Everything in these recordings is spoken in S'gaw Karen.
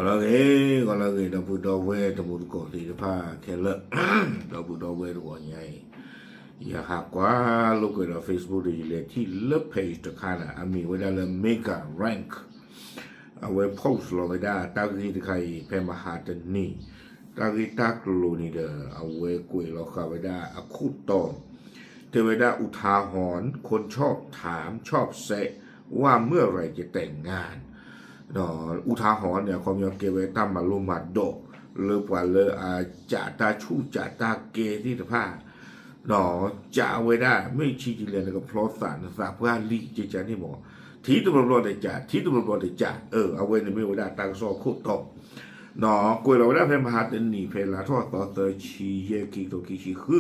ဂီၤလၢအဂ့ၤ ဂီၤလၢအဂ့ၤ ဒီပုၢ်ဒီဝဲၢ်တံၤသကိးသ့ၣ်တဖၣ်ခဲလၢာ်, ဒီပုၢ်ဒီဝဲၢ်တဂီၤညါအံၤ, ယဟးကွၢ်လိာ်ကွဲဒီး Facebook ဒီးယလဲၤထံၣ်လၢ page တခါန့ၣ် အမ့ၢ်ဝဲဒၣ်လၢ Mega Rank အဝဲ post လီၤဝဲဒၣ်တၢ်ဂ့ၢ်တခါအံၤ ဖဲမဟါတနံၤ, တၢ်ဂ့ၢ်တၢ်ကျိၤန့ၣ်ဒီး အဝဲကွဲးလီၤဃာ်ဝဲဒၣ်အခိၣ်တီ တဲဝဲဒၣ် อุทาหรณ์ คนชอบถามชอบแซะ ว่าเมื่อไหร่จะแต่งงาน ဒီး อุทาหรณ์ န့ၣ် အခီပညီကဲဝဲတၢ်မၤလိမၤဒိး လၢပှၤလၢအကးတၢ်ဆူၣ်ကးတၢ်ကဲသ့ၣ်တဖၣ်, ဒီးကးဝဲဒၣ် မ့ၢ်ဆံးဒ်လဲၣ် နကဖျီသး နသးပှၢ်လံ ကကန့ၣ်မး, ထံတဘျီဘျီဒီးကး ထံတဘျီဘျီဒီးကး, အဝဲန့ၣ်မ့ၢ်ဝဲဒၣ်တၢ်ကစီၣ်ခိၣ်တီ ဒီးကွဲးလီၤဝဲဒၣ်ဖဲမဟါတနံၤ ဖဲလါထီၣ်သီသၢဆံယဲၢ် ခံကထိခံဆံဃု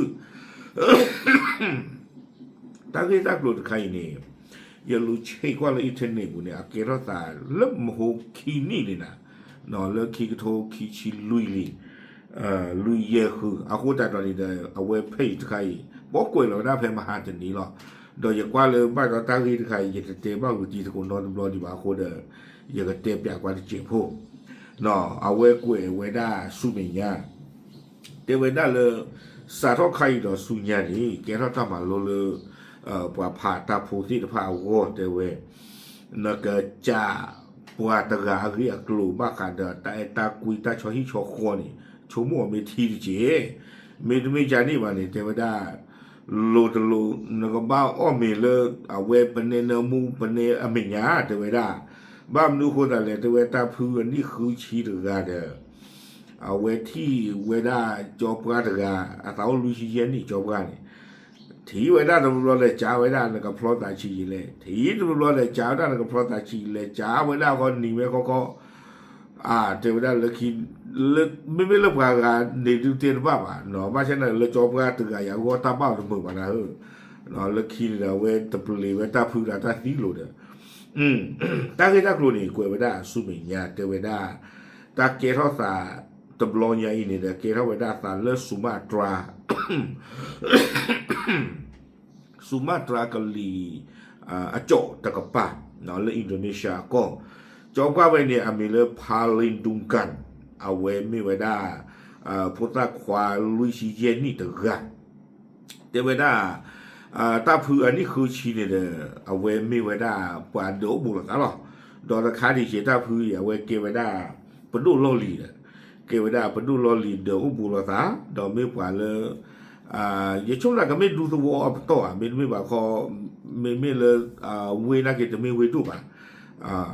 တၢ်ဂ့ၢ်တၢ်ကျိၤတခါအံၤန့ၣ် ယလူၤဆဲးကွၢ်လၢ internet ပူၤန့ၣ် အကဲထီၣ်သးလၢမဟိခံနံၣ်န့ၣ်နၤ, လၢခံကထိခံဆံလွံၢ်လံ, လွံၢ်ယဲၢ်ဃု အဃိသတးဒီးန့ၣ်ဒီး အဝဲ page တခါအံၤ ဘီကွဲးလီၤဝဲဒၣ်ဖဲမဟါတနံၤလီၤ. ဒီးယကွၢ်လၢဘၣ်ဒီးတၢ်ဂ့ၢ်တခါအံၤ ယတတဲဘၣ်ဝံၤတံၤသကိးနီတဘျီဒံးဘၣ်အဃိဒီး ယကတဲပၠးကွၢ်တစဲးဖိ အဝဲကွဲးဝဲဒၣ်ဆူမဲာ်ညါ တဲဝဲဒၣ်လၢ စးထီၣ်ခါအံၤဒီးဆူညါန့ၣ် ကဲထီၣ်တၢ်မၤလိလၢ ပှၤဖးတၢ်ဖိသ့ၣ်တဖၣ်အဂီၢ်တဲဝဲ, နကစးပှၤတဂၤအဂ့ၢ်အကျိၤဘၣ်ဃးဒီးတၢ်အဲၣ်တၢ်ကွံတၢ်ဆီဟံၣ်ဆီဃီန့ၣ် ဆိကမိၣ်အီၤမ့ၢ်ထံတက့ၢ်, မ့တမ့ၢ်ကန့ၣ်ဘၣ်န့ၣ် တဲဝဲဒၣ် လိၤတလိၤ နကဘၣ်အီၣ်မ့ၤလၢ အဝဲပနဲနၢမူပနဲအမဲာ်ညါ တဲဝဲဒၣ်, ဘၣ်မနုၤအဃိသတးလဲၣ် တဲဝဲတၢ်ဖုအနံၣ်ဃုဆံတဂၤဒီး အဝဲထံၣ်ဝဲဒၣ်ကၠီပှၢ်တဂၤ အသးအိၣ်လွံၢ်ဆံယဲၢ်နံၣ်ကၠီပှၢ်န့ၣ်, ထံၣ်ဝဲဒၣ်တဘျီဘျီလဲၤကးဝဲဒၣ်နကဖျီသးဆံးယံာ်လဲၣ်, ထံၣ်တဘျီဘျီလဲၤကးဝဲဒၣ်နကဖျီသးဆံးလဲၤကးဝဲဒၣ်ဃီနံၤဝဲခီခီ တဲဝဲဒၣ်လၢခံ မ့မ့ၢ်လၢပှၤဂၤန့ၣ်ဒုးတဲတဘၣ်ဘၣ်, ဘၣ်ဆၣ်န့ၣ်လၢကၠီပှၢ်တဂၤအံၤအဂီၢ်တၢ်ဘၣ်အီၤတမုာ်ဘၣ်နၤဧၢ, လၢခံန့ၣ်ဒီးအဝဲတပျံၤဝဲတၢ်ဖုဒီးတၢ်သံလိၤဒီး တၢ်ဂ့ၢ်တၢ်ကျိၤန့ၣ် ကွဲးဝဲဒၣ်ဆူမဲာ်ညါ တဲဝဲဒၣ် တၢ်ကဲထီၣ်သးတဘျီညါအံၤန့ၣ်ဒီး ကဲထီၣ်ဝဲဒၣ်သးလၢ Sumatra Sumatra ကလံၤအကၠီၣ်တကပၤ လၢ Indonesia အကီၢ်, ကၠီပှၢ်ဝဲန့ၣ် အမံၤလၢ Paling Duncan အဝဲမ့ၢ်ဝဲဒၣ် ဖိသၣ်ခွါလွံၢ်ဆံယဲၢ်နံၣ်တဂၤ တဲဝဲဒၣ် တၢ်ဖုအနံၣ်ဃုဆံန့ၣ်ဒီး အဝဲမ့ၢ်ဝဲဒၣ်ပှၤဒၢးအိၣ်ဘူးလိာ်သးလီၤ. ဒီးတခါဒံးက့ၤတၢ်ဖုအံၤ အဝဲကဲဝဲဒၣ် ပဒိၣ်လီၢ်လံၤဒီး ကဲဝဲဒၣ်ပဒိၣ်လီၢ်လံၤဒၢးအိၣ်ဘူးလိာ်သး ဒီးမ့ၢ်ပှၤလၢ ယဆိကမိၣ်ကမ့ၢ်ဒူသဝီအပတီၢ်ဧါ မ့တမ့ၢ်ဘၣ်ခီ မ့မ့ၢ်လၢ ဝ့ၢ်နာ်က့တမ့ၢ်ဝ့ၢ်ဒိၣ်ဘၣ်.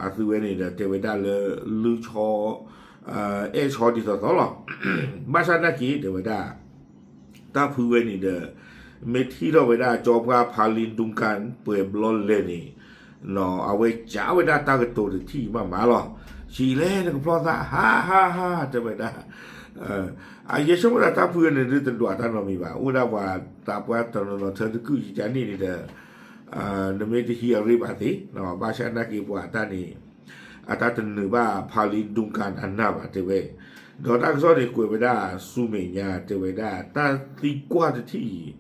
အသုဝဲန့ၣ်ဒီးတဲဝဲဒၣ်လၢ လုၢ်ဆီ အဲၣ်ဆီဒ်သိးသိးလီၤ. ဘၣ်ဆၣ်နာ်က့တဲဝဲဒၣ် တၢ်ဖုဝဲန့ၣ်ဒီး မ့ၢ်ထံၣ်ထီၣ်ဝဲဒၣ်ကၠီပှၢ် Paling Duncan ပှဲၤဘျီလဲၣ်န့ၣ် အဝဲကးဝဲဒၣ်တၢ်ကတိၤတထံၣ်မးမးလီၤ. ဆံးလဲၣ် နကဖျီသး ဟါဟါဟါ တဲဝဲဒၣ် ယဆိကမိၣ်ဒၣ်တၢ်ဖုန့ၣ်ဒုးတဒွးတၢ်နီတမံၤဘၣ်. အိၣ်ဒၣ်ပှၤသးပှၢ်တနီၤနီၤထၢတကုၢ်ကကန့ၣ်န့ၣ်ဒီး နမ့ၢ်တဟံးအရ့ဘၣ်သ့ ဘၣ်ဆၣ်နာ်က့ပှၤတၢ်န့ၣ် အတၢ်တနုာ်ဘၣ် Paling Duncan အနၢ်ဘၣ်တဲဝဲ. ဒီးတၢ်ကစီၣ်န့ၣ်ကွဲးဝဲဒၣ်ဆူမဲာ်ညါတဲဝဲဒၣ် တၢ်သံကွၢ်တထံၣ်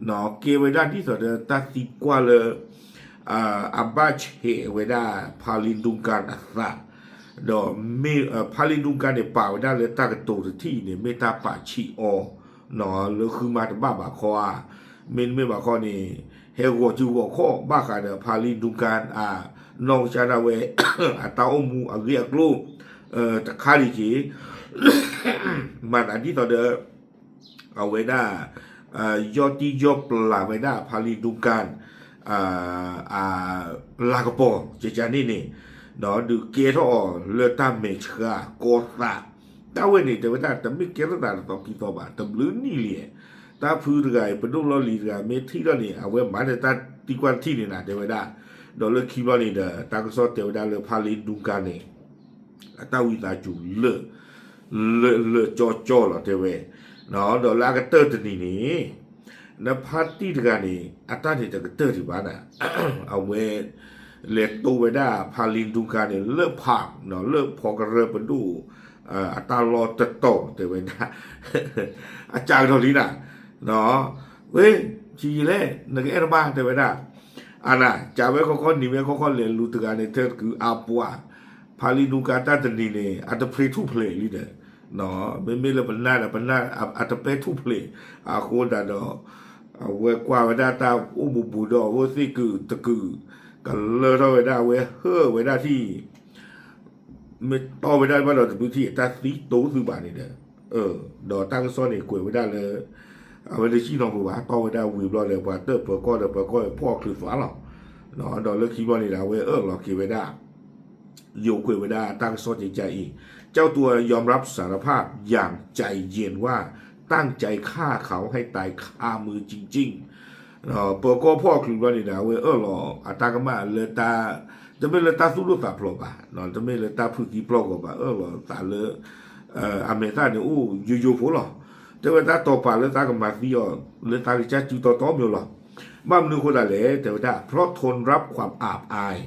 အံၤ ကဲဝဲဒၣ်ဒ်သိးဒီးတၢ်သံကွၢ်လၢ အဘၣ်ဆဲးဝဲဒၣ် Paling Duncan အသး ဒီးမ့ၢ် Paling Duncan န့ၣ် ပာ်ဝဲဒၣ်လၢတၢ်ကတိၤတထံၣ်အံၤန့ၣ် မ့ၢ်တၢ်ပာ်ဆံးအီၤ လၢဃုမၤတဘၣ်ဘၣ်ခီဧါ, မ့တမ့ၢ်ဘၣ်ခီန့ၣ် ဟဲဂီၤစုဂီၤခီၣ်ဘၣ်ဃးဒီး Paling Duncan အနီၢ်ကစၢ်ဒၣ်ဝဲ အတၢ်အိၣ်မူအဂ့ၢ်အကျိၤ တခါဒံးက့ၤ မၤသးဒ်သိးဒီး အဝဲဒၣ် ယီၢ်တံၢ်ယီၢ်ပျၢ်ဝဲဒၣ် Paling Duncan လၤကပီၤ ကကန့ၣ်န့ၣ် ဒီးဒုးကဲထီၣ်အီၤလၢတၢ်မဲာ်ဆှးကီသး တၢ်ဝဲန့ၣ်တဲဝဲဒၣ် တမ့ၢ်ကဲထီၣ်သးတသီခံသီဘၣ် တဘျုးနံၣ်လံ. တၢ်ဖုတဂၤအံၤ ပဒိၣ်လီၢ်လံၤတဂၤ မ့ၢ်ထံၣ်ထီၣ်န့ၣ် အဝဲမၤန့ၢ်တၢ်သံကွၢ်တထံၣ်န့ၣ်နၤ တဲဝဲဒၣ်. ဒီးလၢခံဘျီန့ၣ်ဒီး တၢ်ကစီၣ်တဲဝဲဒၣ်လၢ Paling Duncan န့ၣ် အတၢ်ဝံသးစူၤလၢာ် လၢာ်လၢာ်ကၠီကၠီလီၤတဲဝဲ. ဒီးလၢအကတၢၢ်တနံၤန့ၣ် နဖါတံၢ်တဂၤန့ၣ် အတၢ်န့ၣ်တကတၢၢ်ဒံးဘၣ်နၤ အဝဲ လဲၤတိဝဲဒၣ် Paling Duncan န့ၣ် လၢဖး လၢဖီကရၢပဒိၣ် အတၢ်လီၢ်တတီၤတဲဝဲဒၣ် အစှၤကဒီးလံနၤ ဝဲ ဆံးယံာ်လဲၣ် နကအဲၣ်တဘၣ်တဲဝဲဒၣ် အနၤ ကးဝဲခီခီနံၤဝဲခီခီလဲၤလူၤတဂၤန့ၣ် ထၢတကုးအပှၤ ဖးလံဒူကၤတၢ်တနံၤန့ၣ် အတဖြ့ထူၣ်ဖျဲးလံဒီး, မ့မ့ၢ်လၢပနၢ်ဒီး ပနၢ်အတပဲထူၣ်ဖျဲး, အဃိသတးဒီး အဝဲကွၢ်ဝဲဒၣ်တၢ်အိၣ်ဘူးဘူးဒီး အဝဲသ့ၣ်ကုာ်တကုာ် ကလၢထီၣ်ဝဲဒၣ် အဝဲဟၢၣ်ဝဲဒၣ်ထံၣ် မ့ၢ်တီၢ်ဝဲဒၣ်ဘၣ်ဒီးတဘျုးထံၣ် တၢ်သံတိၢ်သုဘၣ်န့ၣ်ဒီး, ဒီးတၢ်ကစီၣ်န့ၣ်ကွဲးဝဲဒၣ်လၢ အဝဲတစံၣ်နီၤပၢၤဘၣ် တီၢ်ဝဲဒၣ်ဝံၤဘျီဒီး ပှၤတၢၣ်ပၢၤကီၢ်ဒီးပၢၤကီၢ်ဖီၣ်ချုးသွးလီၤ. ဒီးလၢခံဘျီန့ၣ်ဒီး အဝဲအၢၣ်လီၤက့ၤဝဲဒၣ် ယိၤကွဲးဝဲဒၣ်တၢ်ကစီၣ်ကကါအံၤ, เจ้าตัวยอมรับสารภาพอย่างใจเย็นว่าตั้งใจฆ่าเขาให้ตายคามือจริงๆ ပၢၤကီၢ်ဖီၣ်ချုးဘျီန့ၣ်ဒီး အဝဲအၢၣ်လီၤအတၢ်ကမၣ်လၢ တမ့ၢ်လၢတၢ်သူၣ်ဒိၣ်သးဖျိးဘၣ်, တမ့ၢ်လၢတၢ်ဖုးသံပျီၢ်ဂီၤဘၣ်, အၢၣ်လီၤသးလၢ အမဲာ်သၣ်န့ၣ်အိၣ်ယိယိဖိလီၤ. တဲဝဲတၢ်တီၤပာ်လၢသးကမၤသံအီၤ လၢသးကစၢ်စုတီတီမ့ၢ်လီၤ. ဘၣ်မနုၤအဃိသတးလဲၣ် တဲဝဲဒၣ် เพราะทนรับความอับอาย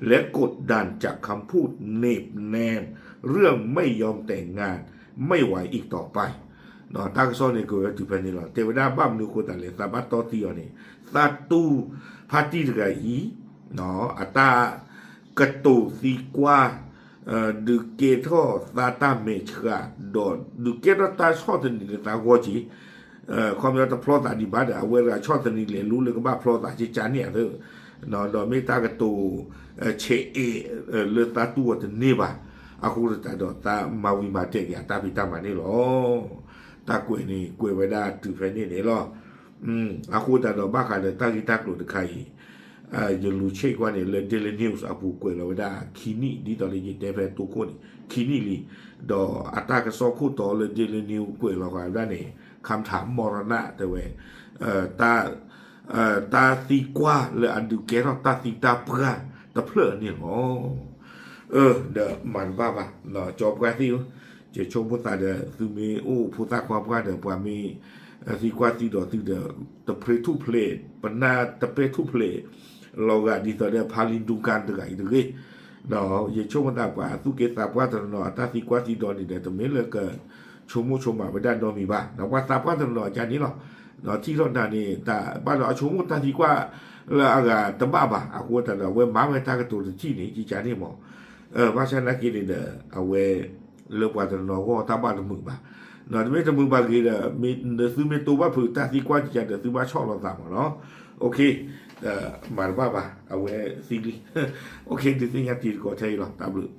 และกดดันจากคำพูดเหน็บแนม เรื่องไม่ยอมแต่งงานไม่ไหวอีกต่อไป တၢ်ကစီၣ်န့ၣ်ကွဲးဝဲတုၤဖဲန့ၣ်လီၤ. တဲဝဲဒၣ်ဘၣ်မနုၤအဃိသတးလဲၣ် သးဘၣ်တီၢ်သံအီၤန့ၣ် သးတူၢ်ဖါတံၢ်တဂၤအံၤ အတၢ်ကတိၤသံကွၢ် ဒုးကဲထီၣ်သးတၢ်မဲာ်ဆှး ဒီးဒုးကဲထီၣ်တၢ်ဆီၣ်သနံးလၢသးဂီၢ်က့ၤ ခီပညီတဖျီသးဒံးဘၣ်ဒီး အဝဲတဂၤဆီၣ်သနံးလဲၤလူလၢကဘၣ်ဖျီသးကကါန့ၣ်အသး, ဒီးမ့ၢ်တၢ်ကတိၤ ဆဲးအဲး လၢသးတူၢ်အီၤတန့ၢ်ဘၣ်. အဃိသတးဒီးသးမၤဝံၤမၤတဲာ်က့ၤအတၢ်ဖံးတၢ်မၤန့ၣ်လီၤ. တၢ်ကွဲးန့ၣ်ကွဲးဝဲဒၣ်တုၤဖဲန့ၣ်န့ၣ်လီၤ. အဃိသတးဒီးဘၣ်ဃးဒီးတၢ်ဂ့ၢ်တၢ်ကျိၤတခါအံၤ ယလူၤဆဲးကွၢ်န့ၣ် လၢ Daily News အပူၤကွဲးလီၤဝဲဒၣ်ခံနံၣ် ဒ်သိးလၢယတဲဖဲတိခိၣ်န့ၣ် ခံနံၣ်လံ, ဒီးအတၢ်ကစီၣ်ခိၣ်တီလၢ Daily News ကွဲးလီၤဃာ်ဝဲဒၣ်န့ၣ် คำถามมรณะ တဲဝဲ တၢ်သံကွၢ်လၢအဒုးကဲထီၣ်တၢ်သံတၢ်ပှၢ်တဖျၢၣ်န့ၣ်လီၤ. ဒီးမၤတဘၣ်ဘၣ် ကၠီပှၢ်သ့ၣ်ဧၢ, ယဆိကမိၣ်သးဒီး သုမ့ၢ်အိၣ်ဖိသၣ်ခွါပှၢ်ဒီး ပှၤမ့ၢ်သံကွၢ်သံဒိးသုဒီး တဖြ့ထူၣ်ဖျဲး, ပနၢ်တပဲထူၣ်ဖျဲးလီၤဂာ်ဒ်သိးဒီး ဖါလံဒူကၤတဂၤအံၤတဂ့ၤ. ယဆိကမိၣ်သးပှၤသူၣ်က့သးပှၢ်တနီၤနီၤ အတၢ်သံကွၢ်သံဒိးန့ၣ်ဒီး တမ့ၢ်လၢကဆိကမိၣ်ဆိကမးဝဲဒၣ်နီတမံၤဘၣ်. ဒီးပှၤသးပှၢ်တနီၤနီၤကန့ၣ်လီၤ. ဒီးထံၣ်ထီၣ်တၢ်န့ၣ် တၢ်ဘၣ်ဒီးအဆိကမိၣ်တၢ်သံကွၢ်လၢအဂၤတဘၣ်ဘၣ် အဃိသတးဒီး အဝဲမၤဝဲတၢ်ကတိၤတထံၣ်န့ၣ် ကကန့ၣ်မး ဘၣ်ဆၣ်နာ်က့န့ၣ်ဒီး အဝဲ လၢပှၤတနီၤနီၤအဂီၢ်တၢ်ဘၣ်တမုာ်ဘၣ်. တမ့ၢ်တမုာ်ဘၣ်ဂ့ၤဒီး သုမ့ၢ်တိဘၣ်ဖုးတၢ်သံကွၢ်ကကဒီး သုဘၣ်ဆီၣ်လီၤသးမးနီၤ. မၤတဘၣ်ဘၣ် အဝဲသံလံ. ဒုးသ့ၣ်ညါတံၤသကိးထဲအံၤလီၤ. တၢ်ဘျုး